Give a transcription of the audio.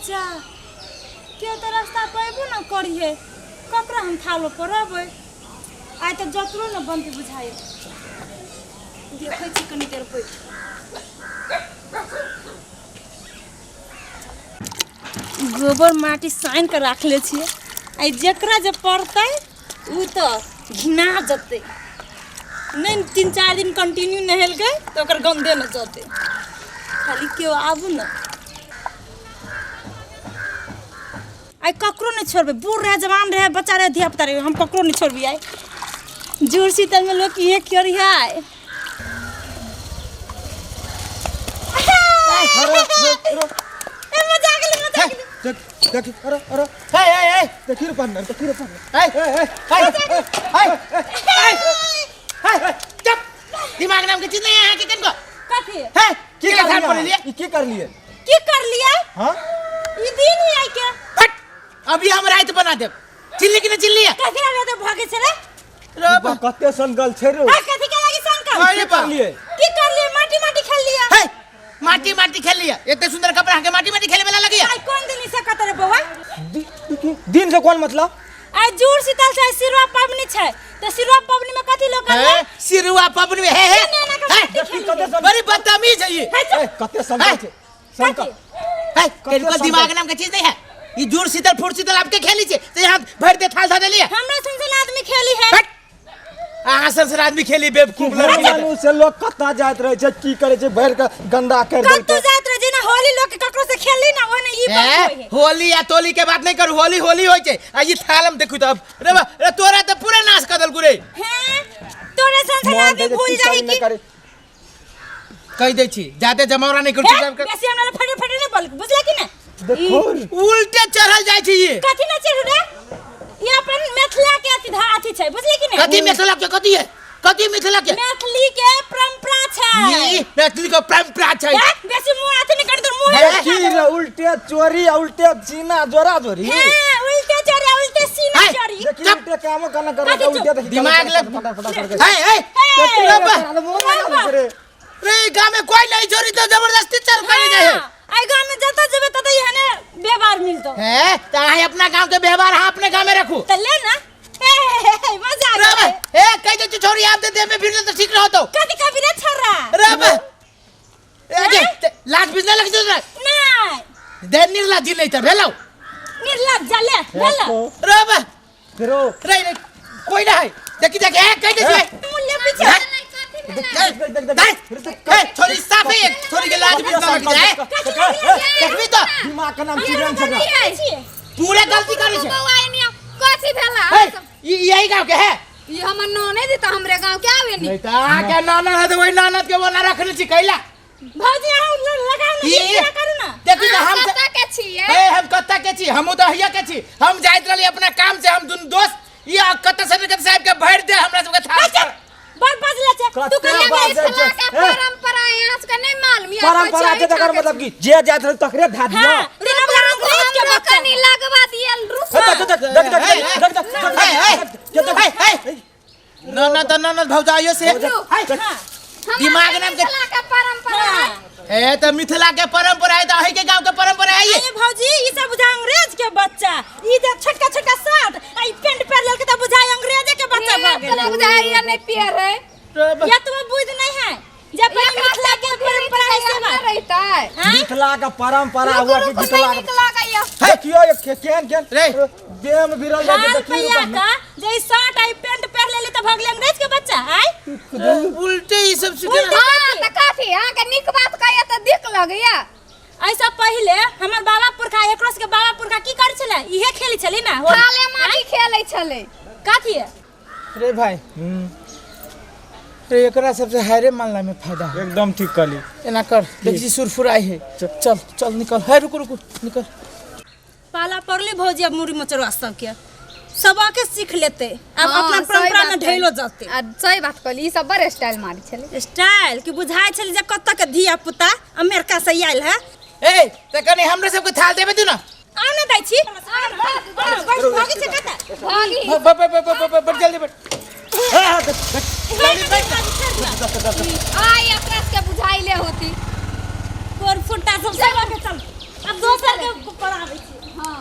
जा केओ तऽ रास्ता पैबो न करिहे, ककरा हम थालो पड़बै? आइ तऽ जतरो न बनतै बुझाइए। देखै छी कनी देर बैठ। गोबर माटी सानि कऽ राखले छियै, आइ जकरा जे पड़तै ओ तऽ घिना जेतै। नहि 3-4 दिन कंटिन्यू नहेलकै तऽ ओकर गन्धे नहि जेतै। खाली केओ आबू ने, आइ ककरो नहि छोड़बै। बूढ़ रहे, जवान रहे, बच्चा रहे, धिया पुता रहे, हम ककरो नहि छोड़बै। आइ जुड़ शीतलमे लोक इहे करी है। ए, मजा आ गेलै, मजा आ गेलै। देख देख, अरे अरे, हे हे हे, देखी रे पार्टनर, देखी रे पार्टनर। हे हे हे हे हे, चुप! दिमाग नाम के चीज नहीं है अहाँ के कनको। कथी? हे, की की कर थाल पड़े लिए? लिए? ई की कर लिए? की कर लियै? हां, ई दिन ही आइ के फट, अभी हम रात बना देब। चिल्ली कि नहीं चिल्ली है? कथी आबै तऽ भागे छलै? रे बा। कते सनगल छै रे। आ कथी के लागी सन कर? अरे की कर लिए? की कर लिए? माटी माटी खेल लिया। हे, माटी माटी खेल लिया? इतने सुंदर कपड़ा के माटी माटी खेले वाला लगी है? आइ कोन दिन से कत रे बौआ? दिन से कोन मतलब? आइ जुड़ शीतल छै, सिरुआ पबनी छै, तऽ सिरुआ पबनी में कथी लोग हे, करलै? सिरुआ पबनी में हे हे नेना के हे, माटी देखी खेल कते लिया। सन बड़ी बदतमीज है ये। हे, चुप। ए, कते सनगल छै सनगल। कथी? हे, कते कनको सनगल? दिमाग नाम के चीज नहीं है। ये जुड़ शीतल फूट शीतल आपके खेली छे तो यहाँ भर दे थाल था दे लिया। हमरा सन सन आदमी खेली है। हट, अहाँ सन सन आदमी खेली बेवकूफ लड़की। मानू से लोग कत्ता जाइत रहे छै, की करे छै, भरि के गंदा कर कतौ देलकै। जाइत रहे, जेना होली लोग के ककरो से खेली ना, ओहने ई बात ए, होय है। होली या तोली के बात नहीं करू, होली होली होय छै। आ ई थाल हम देखू तब रे बा रे, तोरा तऽ पूरा नाश कर देलकू रे। हैं, तोरे सन सन मन आदमी दे जे भूल की जाही करी की नहि करी। कहि दै छी, जादे जमौरा नहीं करू। हे, चुपचाप कर। बेसी हमरा फटे फटे नहीं बोल, बुझला कि ना? देखो, उल्टे चढ़ल जाइ छै ई। कथी ना चढ़ू रे? ई अपन मिथिला के अथी धा अथी छै, बुझले कि ना? कथी मिथिला के? कथी है? कथी मिथिला के? मैथिली के परंपरा छै। ई मैथिली के परंपरा छै। हे, बेसी मुंह अथी नहीं कर, तोर मुंह हे, देखी रे, उल्टे चोरी आ उल्टे सीना जोरा जोरी। हे, उल्टे चोरी उल्टे सीना हे, चोरी। देखी, चुप। उल्टे कामो करना कर कथी चुप? उल्टे देखी दिमाग लग- फटा फटा करके। हे हे, हे, रे बा। मुंह में ना रे। रे, गांव में कोई नहीं चोरी तो जबरदस्ती चल कर जाए है। हाँ, आई गांव में जतऽ जेबै ततऽ एहने व्यवहार मिलतो। है त अहाँ अपना गांव के व्यवहार अहाँ अपने गांव में रखू। तऽ ले ना। हे हे, हे, हे, मजा आ रे बा, गेलै। ए, कहि दे छोरी आप दे दे में फिर तो ठीक रहो तो। कथी कभी रे छोरा? रे बा, ए जे लाज बिजने लग जेतै। नहि। दे निर्लाज जी नहीं त भेलौ। निर्लज जले भेलौ। रे बा, फिरो रे रे, कोई ना है। देखी देख, ए, कहि दे छी। मूल्य पीछे। देख देख देख दे, देख। ए, छोरी साफ है, छोरी के लाज बिजने लग जाए। देखबी तो दिमाग के नाम चिड़न छै। पूरे गलती करै छै। बौआ, एने कथी भेला? ए, ई यही गांव के है। ई हमर ननद है, तऽ हमरे गांव के आवे नी। नहीं त अहाँ के ननद है त वही ननद के बोला रखने छी कैला। भौजी, अहाँ लगाउ ने, ई- बियाह करू ना। देखी त अहाँ हम कतऽ के छियै? ए, हम कत्ता के छी? हमहूँ तऽ हइया के छी। हम जाइत रहली अपना काम से, हम दुनू दोस्त ई कत्ता से कत्ता साहब के भरि दे हमरा सबके थाल अच्छा, बड़ बजले छै तू। कते कहिया बाजै गई? छै? मिथिला के ए, परंपरा यहाँ सबके नहीं मालूम। यहाँ परंपरा कोइ छै तकर छै मतलब की जे जाइत रहे तकरे धा दियौ। हां, तेना बला अंग्रेज के हमरो बच्चा। कनी लगवा दियल, रुकू। हे, देख देख देख देख देख देख देख देख हे, हे, ननद तऽ ननद भौजाइयो से हां, दिमाग नाम के- मिथिला के परंपरा है। हां। ए, तऽ मिथिला के परंपरा है तऽ अही के गांव के परंपरा है ये। अरे भौजी, ई सब बुझा अंग्रेज के बच्चा। ई जे छोटका छोटका शर्ट आ ई पैंट पहिर लेलकै तऽ बुझाय अंग्रेजे के बच्चा भऽ ये गेलै। तो बुझाइया नहीं पियर है। या तुम्हें बुझ नहीं है जब पहले मिथिला के परंपरा है से बात रहता है। हाँ? मिथिला का परंपरा रुकू, हुआ कि रुकू, मिथिला नहीं का निक लागैया। देखियो ये केहन केहन रे। देह में भिरल जाइ छै, खान देखियो। पैया का जे ई शर्ट आ ई पैंट पहिर लेली तऽ भऽ गेलै अंग्रेज के बच्चा आय। उल्टे ई सब सीखे। हाँ, तऽ काफी अहाँके नीक बात कहैया तऽ दिक लगैया। ऐसा पहिले हमर बाबा पुरखा, एकरो सबके बाबा पुरखा की करै छलै? इहे खेलै छलै ना होली। थाले माटी खेलै छलै। कथी है? रे भाई रे, एकरा सबसे हारे मानला में फायदा है। एकदम ठीक कहली। एना कर, देख छी सुरफुराई है। चल चल, निकल है, रुको रुको, निकल। पाला पड़ले भौजी, अब मुड़ी मचरवा सबके सबके सीख लेते अब। हाँ, अपना सही परंपरा में बात ढेलो कहली। जते। आ सही बात कहली, ई सब बड़ स्टाइल मारै छलै। स्टाइल कि बुझाइ छलै जे कतऽ के धिया पुता अमेरिका से आयल है। ए, त कनी हमरे सबके थाल देबे तू ना। आउ ने, दै छी। बैठ, भागै छै कतऽ? भागी। ब ब ब ब ब बड़ जल्दी बैठ। आ एकरा सबके बुझाइले होती। तोर फुट्टा सब सब के चल। आब दोसर के पढ़ाबै छी। हाँ।